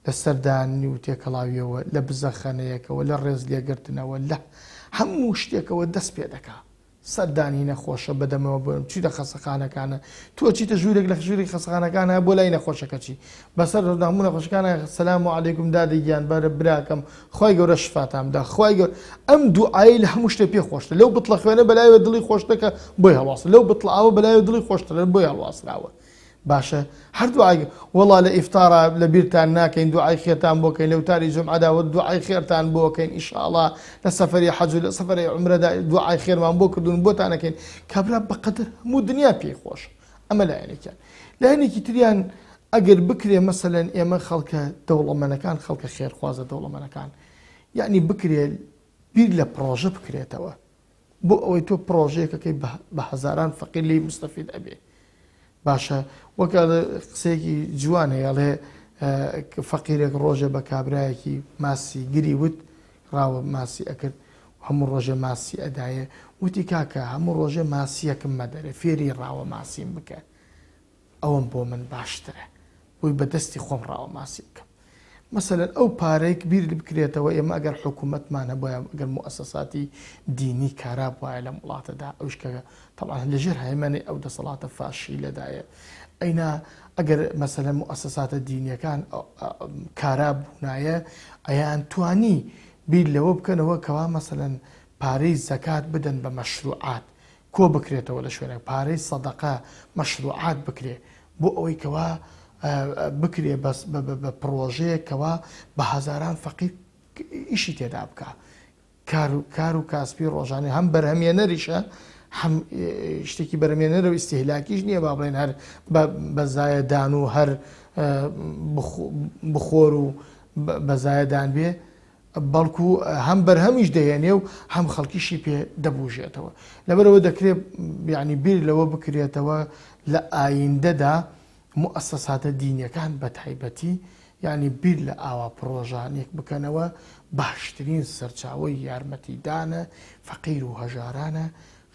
Speaker 2: لە سەردانی و تێکەڵاویەوە، لە بزەخەنەیەکەوە، لە ڕێز لێگرتنەوە، لە هەموو شتێکەوە دەست پێ دەکا. سەردانی نەخۆشە بە دەمەوە بۆ چیتە خەسەخانەکانە تۆ چیتە ژوورێک لە ژووری خەسەخانەکانە بۆ لای نەخۆشەکە چی بەسەر هەموو نەخۆشەکانە سەلام و عەلەیکوم دادە گیان بەرە براکەم خوای گەورە شفاتان بدا خوای گەورە ئەم دوعای لە هەموو شتێ پێ خۆشتر لەو بتڵە خوێنە بەلایەوە دڵی خۆشترە کە بۆی هەڵواسە لەو بتڵە ئاوە بەلایەوە دڵی خۆشترە بۆی هەڵواسراوە باشە هەر دوعای وەڵا لە ئیفتارا لە بیرتان ناکەین دوعای خێرتان بۆ کەین لە وتاری جومعەدا وە دوعای خێرتان بۆ کەین ئیشاڵا لە سەفەری حەج و لە سەفەری عومرەدا دوعای خێرمان بۆ کردوون بۆتان ئەکەین کابرا بەقەدەر هەموو دنیا پێی خۆش ئەمە لایەنێکیان لایەنێکی تریان ئەگەر بکرێ مەسەلەن ئێمە خەڵکە دەوڵەمەنەکان خەڵکە خێرخوازە دەوڵەمەنەکان یعنی بکرێ بیر لە پڕۆژە بکرێتەوە بۆ ئەوەی تۆ پڕۆژەیەکەکەی بە هەزاران فەقیر لێی مستەفید ئەبێ باشە وەک قسەیەکی جوان هەیە ئەڵێ فەقیرێک ڕۆژێ بە کابرایەکی ماسی گری وت ڕاوە ماسی ئەکرد هەموو ڕۆژێ ماسی ئەدایێ وتی کاکە هەموو ڕۆژێ ماسیەکم مەدەرێ فێری ڕاوە ماسیم بکە ئەوەم بۆ من باشترە بۆی بە دەستی خۆم ڕاوە ماسی بکەم. مەسەلەن ئەو پارەی بیر بکرێتەوە ئێمە ئەگەر حکوومەتمان هەبوایە ئەگەر موئەسەساتی دینی کارا بوایە لەم وڵاتەدا ئەوش کە تەبعەن لەژێر هەیمەنەی ئەو دەسەڵاتە فاشیلەدایە ئەینا ئەگەر مەسەلەن موئەسەساتە دینیەکان کارا بوونایە ئەیان توانی بیر لەوە بکەنەوە کەوا مەسەلەن پارەی زەکات بدەن بە مەشروعات کۆ بکرێتەوە لە شوێنێک پارەی سەدەقە مەشروعات بکرێ بۆ ئەوەی کەوا بکرێ بەس بە پڕۆژەیەک کەوا بە هەزاران فەقیر ئیشی تێدا بکا کار و کار و کاسپی ڕۆژانەی هەم بەرهەمێنەریشە هەم شتێکی بەرهەمێنەرە و ئیستیهلاکیش نییە با بڵێن هەر بە زایەدان و هەر بخۆر و بە زایەدان بێ. بەڵکو هەم بەرهەمیش دەهێنێ و هەم خەڵکیشی پێ دەبوژێتەوە. لەبەرئەوە دەکرێ یانی بیر لەوە بکرێتەوە لە ئایندەدا موئەسەساتە دینیەکان بە تایبەتی یانی بیر لە ئاوا پڕۆژانێک بکەنەوە باشترین سەرچاوەی یارمەتیدانە فەقیر و هەژارانە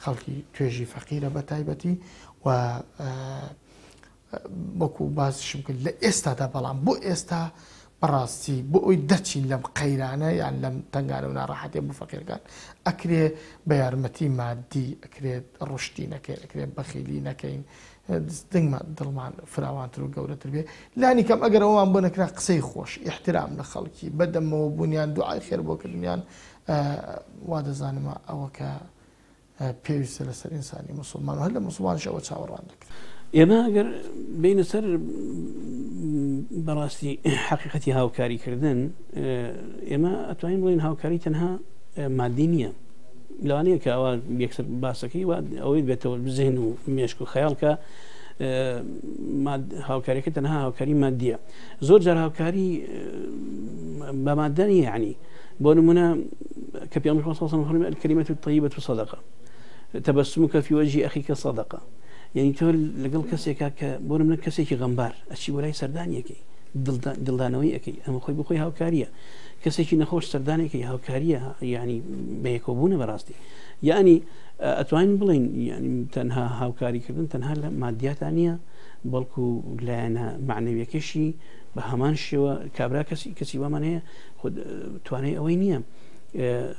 Speaker 2: خەڵکی توێژی فەقیرە بە تایبەتی و وەکو باسیشم کرد لە ئێستادا بەڵام بۆ ئێستا بەڕاستی بۆ ئەوی دەچین لەم قەیرانە یان لەم تنگانە و ناڕەحەتێ بۆ فەقیرەکان ئەکرێ بە یارمەتی مادی ئەکرێت ڕشتی نەکەین ئەکرێت بەخیلی نەکەین دنگمان دڵمان فراوانتر و گەورەتر بێ لانی کەم ئەگەر ئەومان بۆ نەکرا قسەی خۆش احترام لە خەڵکی بەدەمەوە بوونیان دوعای خێر بۆکردنیان وا دەزانمە ئەوە کە پێویستە لەسەر ئینسانی موسڵمان و هەر لە موسڵمانیش ئەوە چاوەڕوان دەکرێت.
Speaker 3: ئێمە ئەگەر بێینە سەر بەڕاستی حەقیقەتی هاوکاریکردن ئێمە ئەتوانین بڵێین هاوکاری تەنها مادی نییە لەوانەیە کە ئەوە یەکسەر باسەکەی و ئەوەی بێتەوە زهن و مێشک و خەیاڵ کە هاوکاریەکە تەنها هاوکاری مادیە زۆر جار هاوکاری بە مادە نییە یعنی بۆ نمونە کە پێغەمبەری خوا صلی الله علیه و سلم فەرمی الکلمة الطیبة صدقە تبسمک فی وجه اخیک صدقە یعنی تۆ لەگەڵ کەسێکا کە بۆ نمونە کەسێکی غەمبار ئەچی بۆ لای سەردانیەکەی دڵدانەوەی ئەەکەی ئەمە خۆی بخۆی هاوکاریە کەسێکی نەخۆش سەردانێکی هاوکاریە یعنی بەیەکەوە بوونە بەڕاستی یعنی ئەتوانین بڵین یعنی تەنها هاوکاریکردن تەنها لە مادیاتا نییە بەڵکو لایەنە معنەویەکەشی بە هەمان شێوە کابرا کەسی کەسی وامان هەیە خود توانای ئەوەی نییە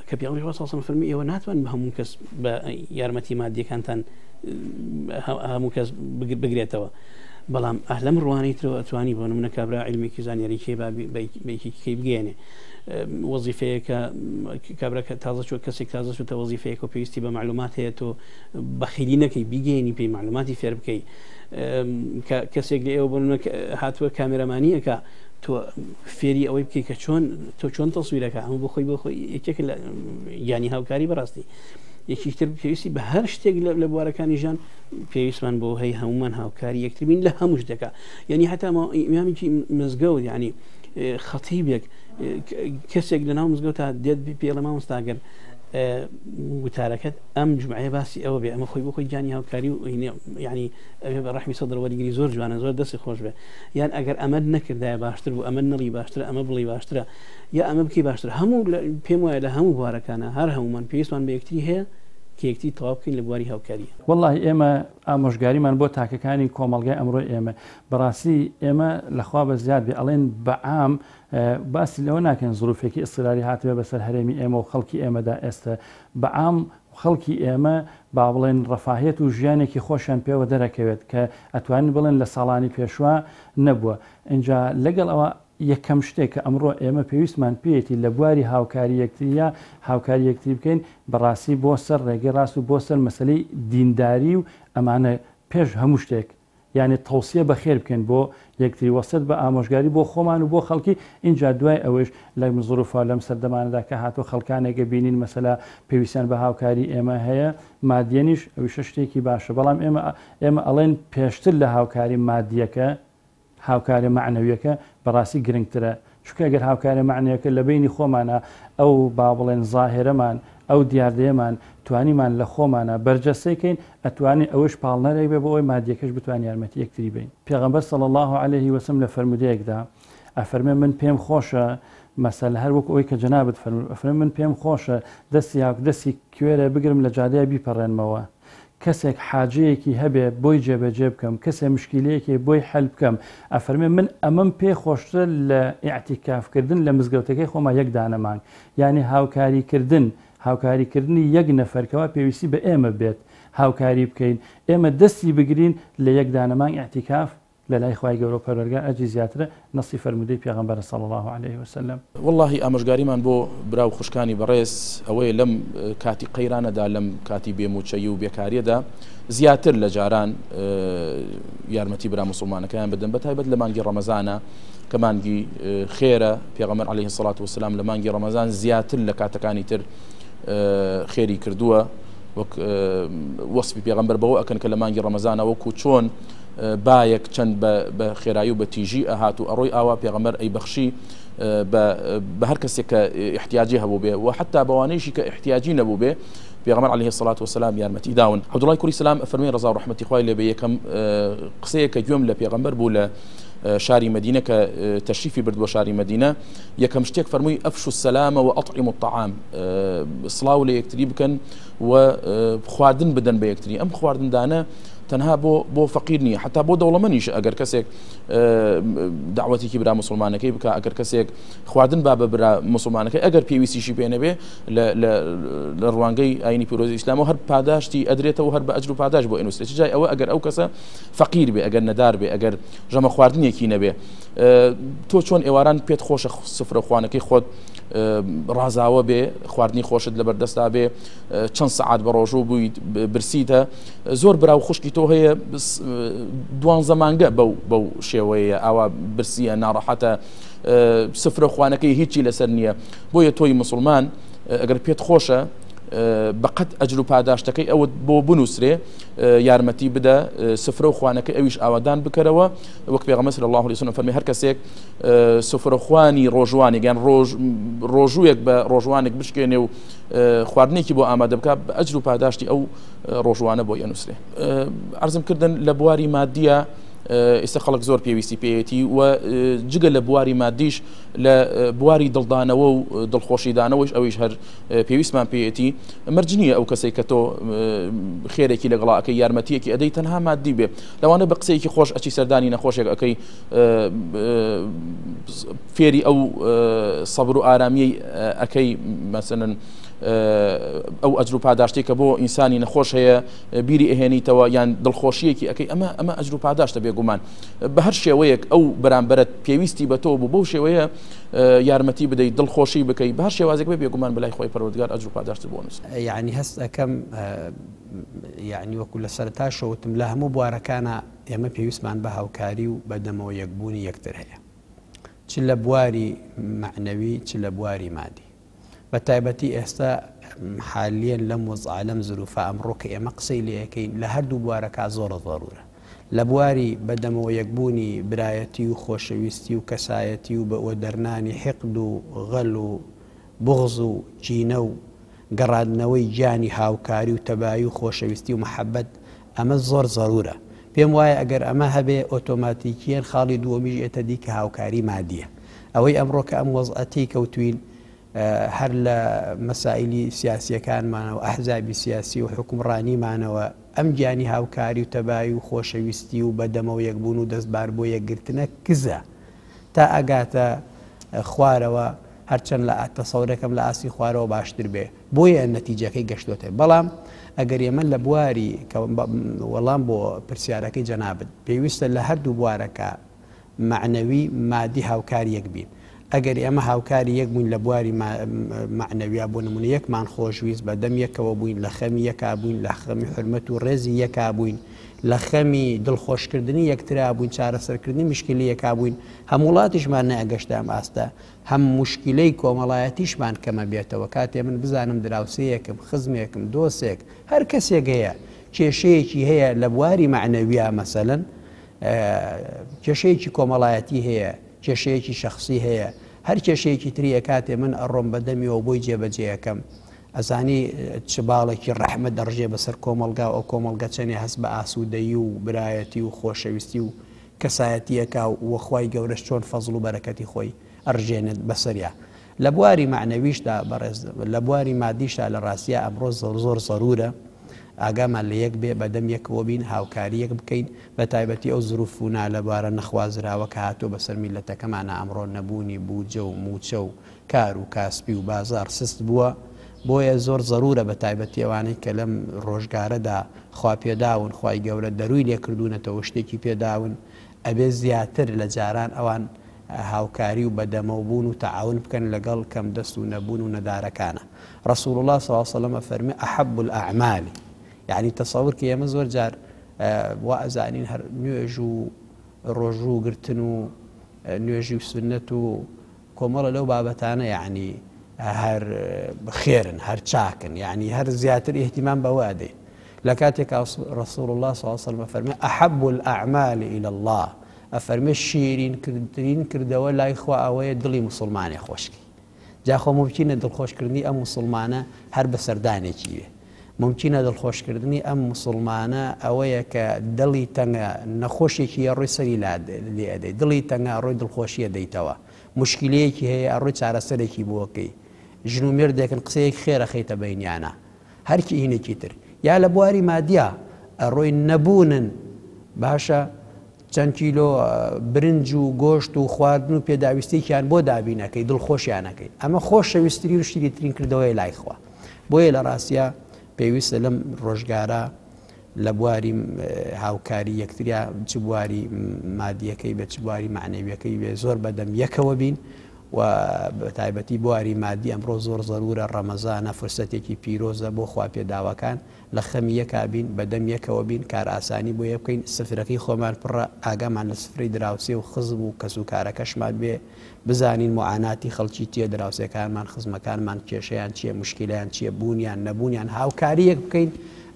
Speaker 3: کە پێغەمبەری خوا صلی الله علیه و فەرمی ئێوە ناتوان بە هەموو کەس بە یارمەتی مادیەکانتان هەموو کەس بگرێتەوە بەڵام ئەهلم ڕوانی ترەوە ئەتوانی بۆ نمونە کابرا علمێکی زانیاری کێ بەیەکێکی بگەێنێ وەزیفەیەکە کابرا کە تازە چوە کەسێک تازە چوتە وەزیفەیەک و پێویستی بە معلومات هەیە تۆ بەخیلی نەکەی بیگەێنی پێی معلوماتی فێر بکەی کەسێک لە ئێوە بۆ هاتووە کامێرەمانیەکە تۆ فێری ئەوەی بکەی کە چۆن تۆ چۆن تەسویرەکە ئەمە بۆ خۆی بۆ خۆی یەکێک لە گیانی هاوکاری بەڕاستی یەکیتر پێویستی بە هەر شتێک لە بوارەکانی ژیان پێویستمان بۆ هەی هەمومان هاوکاری یەکتر بین لە هەموو شتێکا یعنی هەتا ئیمامێکی مزگەوت یعنی خەتیبێک کەسێک لە ناو مزگەوت تا دێت پێڵە مامۆستاگەر وتارەکەت ئەم جمعەیە باسی ئەوە بێ ئەمە خۆی بۆ خۆی گیانی هاوکاری و یعنی ئەوێ بە ڕەحمی سەدر وەریگری زۆر جوانە زۆر دەستی خۆش بێ یان ئەگەر ئەمەت نەکردایە باشتر بوو ئەمە نەڵی باشترە ئەمە بڵی باشترە یا ئەمە بکەی باشتر هەموو پێم وایە لە هەموو بوارەکانە هەر هەمومان پێویستمان بە یەکتری هەیە کە یەکتری تەواو بکەین لە بواری هاوکاری.
Speaker 4: وەڵاهی ئێمە ئامۆژگاریمان بۆ تاکەکانی کۆمەڵگای ئەمڕۆی ئێمە بەڕاستی ئێمە لەخوا بە زیاد بێ ئەڵێن بە عام باسی لەوە ناکەین زروفێکی ئیستراری هاتبێ بەسەر هەرێمی ئێمە و خەڵکی ئێمەدا ئێستە بە عام خەڵکی ئێمە با بڵێن ڕەفاهیەت و ژیانێکی خۆشیان پێوە دەرەکەوێت کە ئەتوانین بڵێن لە ساڵانی پێشوا نەبووە ئینجا لەگەڵ ئەوە یەکەم شتێک کە ئەمڕۆ ئێمە پێویستمان پێیەتی لە بواری هاوکاری یەکترییا هاوکاری یەکتری بکەین بەڕاستی بۆ سەر ڕێگەی ڕاست و بۆ سەر مەسەلەی دینداری و ئەمانە پێش هەموو شتێک یانی تەوسیە بە خێر بکەین بۆ یەکتری وەسیەت بە ئامۆژگاری بۆ خۆمان و بۆ خەڵکی ئینجا دوای ئەوەیش لەم زروفە لەم سەردەمانەدا کە هاتووە خەڵکانێک ئەبینین مەسەلا پێویستیان بە هاوکاری ئێمە هەیە مادیەنیش ئەویشە شتێکی باشە بەڵام ئێمە ئێمە ئەڵێن پێشتر لە هاوکاری مادیەکە هاوکارە مەعنەویەکە بەڕاستی گرنگترە چونکە گەر هاوکارە مەعنەویەکە لە بەینی خۆمانا ئەو با بڵێن زاهێرەمان ئەو دیاردەیەمان توانیمان لە خۆمانا بەرجەستەی کەین ئەتوانین ئەوەیش پاڵنەرێک بێ بۆ ئەوەی مادیەکەش بتوانین یارمەتی یەکتری بەین. پێغەمبەر صلی اللە علیه وسلم لە فەرموودەیەکدا ئەفەرمێ من پێم خۆشە مەسەل هەر وەکو ئەوەی کە جەنابت فەرمووت ئەفەرمێ من پێم خۆشە دەستی هاوک دەستی کوێرە بگرم لە جادەیا بیپەڕێنمەوە کەسێک حاجەیەکی هەبێ بۆی جێبەجێ بکەم، کەسێ مشکیلەیەکی هەیە بۆی حەل بکەم، ئەفەرمێ من ئەمەم پێ خۆشترە لە ئیعتیکاف کردن لە مزگەوتەکەی خۆما یەک دانە مانگ، یانی هاوکاری کردن، هاوکاری کردنی یەک نەفەر کەوا پێویستی بە ئێمە بێت هاوکاری بکەین، ئێمە دەستی بگرین لە یەک دانە مانگ ئیعتیکاف لە لای خوای گەورەو پەروەردگار ئەجری زیاترە، نەسی فەرموودەی پێغەمبەرە صلی اللە علیه وسلم.
Speaker 5: وەڵاهی ئامۆژگاریمان بۆ برا و خوشکانی بەڕێز ئەوەیە لەم کاتی قەیرانەدا لەم کاتی بێ موچەیی و بێکاریەدا زیاتر لە جاران یارمەتی برا موسڵمانەکەیان بدەن بە تایبەت لە مانگی ڕەمەزانە کە مانگی خێرە پێغەمبەر عەلەیهی سڵات وسلام لە مانگی ڕەمەزان زیاتر لە کاتەکانی تر خێری کردووە وەک وەسفی پێغەمبەر بەوە ئەکەن کە لە مانگی ڕەمەزانە وەکو چۆن بایەک چەند بە خێرایی و بە تیژی ئەهات و ئەڕۆی ئاوا پێغەمبەر ئەیبەخشی. بە هەر کەسێک کە ئیحتیاجی هەبوو بێ و حتا بەوانەیشی کە ئیحتیاجی نەبوو بێ پێغەمبەر علیه الصلاة والسلام یارمەتی داون. عەبدوڵای کوڕی سلام ئەفەرموێ ڕەزا و ڕەحمەتی خوای لێ بێ یەکەم قسەیەک کە گوێم لە پێغەمبەر بوو لە شاری مەدینە کە تەشریفی برد بۆ شاری مەدینە یەکەم شتێک فەرمووی ئەفشو السلام و ئەطعموا الطعام سڵاو لە یەکتری بکەن و خواردن بدەن بە یەکتری. ئەم خواردندانە تەنها بۆ بۆ فەقیر نییە، حتا بۆ دەوڵەمەنیش ئەگەر کەسێک داوەتێکی برا مسلمانەکەی بکە، ئەگەر کەسێک خواردن با بە برا مسلمانەکەی ئەگەر پێویستیشی پێ نەبێ لە ڕوانگەی ئاینی پیرۆزی ئیسلامەوە هەر پاداشتی ئەدرێتەوە، هەر بە ئەجر و پاداش بۆ ئەنووسرێت. چ جای ئەوە ئەگەر ئەو کەسە فەقیر بێ، ئەگەر نەدار بێ، ئەگەر ژەمە خواردنێکی نەبێ. تۆ چۆن ئێواران پێت خۆشە سفرە خوانەکەی خۆت ڕازاوە بێ، خواردنی خۆشت لەبەردەستا بێ، چەند سەعات بە ڕۆژوو بوویت برسیتە، زۆر برا و خوشکی تۆ هەیە دوانزە مانگە بەو شێوەیە ئاوا برسیە، ناڕەحەتە، سفرە خوانەکەی هیچی لەسەر نییە. بۆیە تۆی مسلمان ئەگەر پێت خۆشە بەقەت ئەجر و پاداشتەکەی ئەوت بۆ بنووسرێ یارمەتی بدە، سفرە و خوانەکەی ئەویش ئاوادان بکەرەوە. وەک پێغەمبەر صلی الله علیه وسلم فەرمی هەر کەسێک سفرە خوانی ڕۆژوانێک یان ڕۆژوویەک بە ڕۆژوانێک بشکێنێ و خواردنێکی بۆ ئامادە بکات بە ئەجر و پاداشتی ئەو ڕۆژوانە بۆی ئەنووسرێ. عەرزم کردن لە بواری مادیە ئێستا خەڵک زۆر پێویستی پێیەتی و جگە لە بواری مادیش لە بواری دڵدانەوە و دڵخۆشیدانەوەش ئەویش هەر پێویستمان پێیەتی. مەرج نییە ئەو کەسێک کە تۆ خێرێکی لەگەڵا ئەکەی یارمەتیەکی ئەدەی تەنها مادی بێ، لەوانە بە قسەیەکی خۆش ئەچی سەردانی نەخۆشێک ئەەکەی فێری ئەو سەبر و ئارامیەی ئەەکەی، مەسەلەن ئەو ئەجر و پاداشتێک کە بۆ ئینسانی نەخۆش هەیە بیری ئەهێنیتەوە یان دڵخۆشیەکی ئەەکەی، ئەمە ئەجر و پاداشتە. بێگومان بە هەر شێوەیەک ئەو بەرامبەرت پێویستی بە تۆ بوو بەو شێوەیە یارمەتی بدەیت، دڵخۆشی بکەیت، بە هەر شێوازێک بێ بێگومان بەلای خۆی پەروەردگار ئەجر و پاداشتت بۆ نووسێ.
Speaker 6: یعنی هەست ئەکەم یعنی وەکو لە سەرەتاشەوە وتم لە هەموو بوارەکانا ئێمە پێویستمان بە هاوکاری و بە دەمەوە یەکبوونی یەکتر هەیە، چ لە بواری مەعنەوی چ لە بواری مادی. بە تایبەتی ئێستا حالیەن لەم وەزعە لەم زروفە ئەمڕۆ کە ئێمە قسەی لێ ئەکەین لە هەردوو بوارەکە زۆر زەرورە. لە بواری بە دەمەوە یەکبوونی برایەتی و خۆشەویستی و کەسایەتی و بە وەدەرنانی حیقد و غەل و بوغز و کینە و گەڕاندنەوەی گیانی هاوکاری و تەبایی و خۆشەویستی و مەحەبەت ئەمە زۆر زەرورە. پێم وایە ئەگەر ئەمە هەبێ ئۆتۆماتیکیەن خاڵی دووەمیش ئێتە دی کە هاوکاری مادیە. ئەوەی ئەمڕۆ کە ئەم وەزعە تێی کەوتوین هەر لە مەسائیلی سیاسیەکانمانەوە ئەحزابی سیاسی و حوکمڕانیمانەوە ئەم گیانی هاوکاری و تەبایی و خۆشەویستی و بەدەمەوە یەکبوون و دەستبار بۆ یەکگرتنە کزە تا ئەگاتە خوارەوە هەرچەند لە تەسەورەکەم لە ئاستی خوارەوە باشتر بێ بۆیە نەتیجەکەی گەشتۆتێ. بەڵام ئەگەر ئێمە لە بواری کە وەڵام بۆ پرسیارەکەی جەنابت پێویستە لە هەردوو بوارەکە مەعنەوی مادی هاوکار یەک بین. ئەگەر ئێمە هاوکاری یەک بووین لە بواری مەعنەویا بۆ نموونە یەکمان خۆشویست بە دەم یەکەوە بووین لە خەمی یەکا بووین لە خەمی حورمەت و ڕێزی یەکا بووین لە خەمی دڵخۆشکردنی یەکترا بووین چارەسەرکردنی مشکلی یەکا بووین هەم وڵاتیشمان نەئەگەشتە ئەم ئاستە هەم موشکیلەی کۆمەڵایەتیشمان کەمە بێتەوە کاتێ من بزانم دراوسێیەکم خزمێکم دۆسێک هەر کەسێک هەیە کێشەیەکی هەیە لە بواری مەعنەویا مەسەلەن کێشەیەکی کۆمەڵایەتی هەیە، کێشەیەکی شەخسی هەیە، هەر کێشەیەکی تری ئەکاتێ من ئەڕۆم بە دەمیەوە بۆی جێبەجێ ئەکەم، ئەزانی چ باڵێکی ڕەحمەت دەڕژێ بەسەر کۆمەڵگا و ئەو کۆمەڵگە چەنێ هەست بە ئاسوودەیی و برایەتی و خۆشەویستی و کەسایەتی ئەکا و خوای گەورەش چۆن فەزڵ و بەرەکەتی خۆی ئەڕژێنێت بەسەریا. لە بواری مەعنەویشدا بەڕێز لە بواری مادیشدا لە ڕاستیا ئەمڕۆ زۆر زۆر زەرورە ئاگامان لە یەک بێ بە دەم یەکەوە بین هاوکاری یەک بکەین بە تایبەتی ئەو زروف و نالەبارە نەخوازراوە کە هاتووە بەسەر میللەتەکەمانا ئەمڕۆ نەبوونی بوجە و موچە و کار و کاسپی و بازاڕ سست بووە بۆیە زۆر زەرورە بە تایبەتی ئەوانەی کە لەم ڕۆژگارەدا خوا پێداون خوای گەورە دەرووی لێ کردوونەتەوە شتێکی پێداون ئەبێ زیاتر لە جاران ئەوان هاوکاری و بەدەمەو بوون و تەعاون بکەن لەگەڵ کەم دەست و نەبوون و نەدارەکانا. رسول اللە صلی اللە علیە وسلم ئەفەرموێ احب الاعمال یەعنی تەسەور کە ئێمە زۆر جار وا ئەزانین هەر نوێژ و ڕۆژوو گرتن و نوێژی و سوننەت و کۆمەڵە لەو بابەتانە یەعنی هەر خێرن هەر چاکن یەعنی هەر زیاتر ئیهتیمام بەوە ئەدەین لە کاتێکا رسول اللە صلی اللە علیە وسلم ئەفەرموێ احب الاعمال الی اللە. ئەفەرمێ شیرین ترین کردەوە لای خوا ئەوەیە دڵی موسڵمانێ خۆش کەی. جا خۆ مومکینە دڵخۆشکردنی ئەم موسڵمانە هەر بە سەردانێکی بێ. مومکینە دڵخۆشکردنی ئەم موسڵمانە ئەوەیە کە دڵی تەنگە، نەخۆشێکی ئەڕۆی سەری لا لێ ئەدەی، دڵی تەنگە ئەڕۆی دڵخۆشی ئەدەیتەوە، موشکیلەیەکی هەیە ئەڕۆی چارەسەرێکی بۆ ئەکەی، ژن و مێردێکن قسەیەک خێر ئەخەیتە بەینیانا. هەر کیینێکی تر. یا لە بواری مادیا ئەڕۆی نەبوونن باشە چەند کیلۆ برنج و گۆشت و خواردن و پێداویستیەکیان بۆ دابین ئەکەی دڵخۆشیان ئەکەی ئەمە خۆشەویسترین و شیرینترین کردەوەیە لای خوا بۆیە لە ڕاستیا پێویستە لەم ڕۆژگارە لە بواری هاوکاری یەکتریا چ بواری مادیەکەی بێت چ بواری معنەویەکەی بێ زۆر بەدەم یەکەوە بین و بە تایبەتی بواری مادی ئەمڕۆ زۆر زەرورە ڕەمەزانە فرسەتێکی پیرۆزە بۆ خوا پێداوەکان لە خەمی یەکا بین، بە دەم یەکەوە بین، کارئاسانی بۆ یەک بکەین، سفرەکەی خۆمان پڕە، ئاگامان لە سفرەی دراوسێ و خزم و کەس و کارەکەشمان بێ، بزانین موعاناتی خەڵکی چیە، دراوسێکانمان، خزمەکانمان کێشەیان چیە، موشکیلەیان چیە، بوونیان، نەبوونیان، هاوکاری یەک بکەین،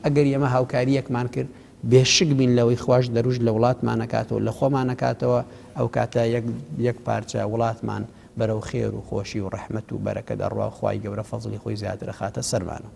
Speaker 6: ئەگەر ئێمە هاوکاری یەکمان کرد، بێ شک بین لەوەی خواش دەروش لە وڵاتمان ئەکاتەوە، لە خۆمان ئەکاتەوە، ئەوکاتە یەک یەک پارچە وڵاتمان بەرەو خێر و خۆشی و ڕەحمەت و بەرەکەت ئەڕوا و خوای گەورە فەزڵی خۆی زیاتر ئەخاتە سەرمانەوە.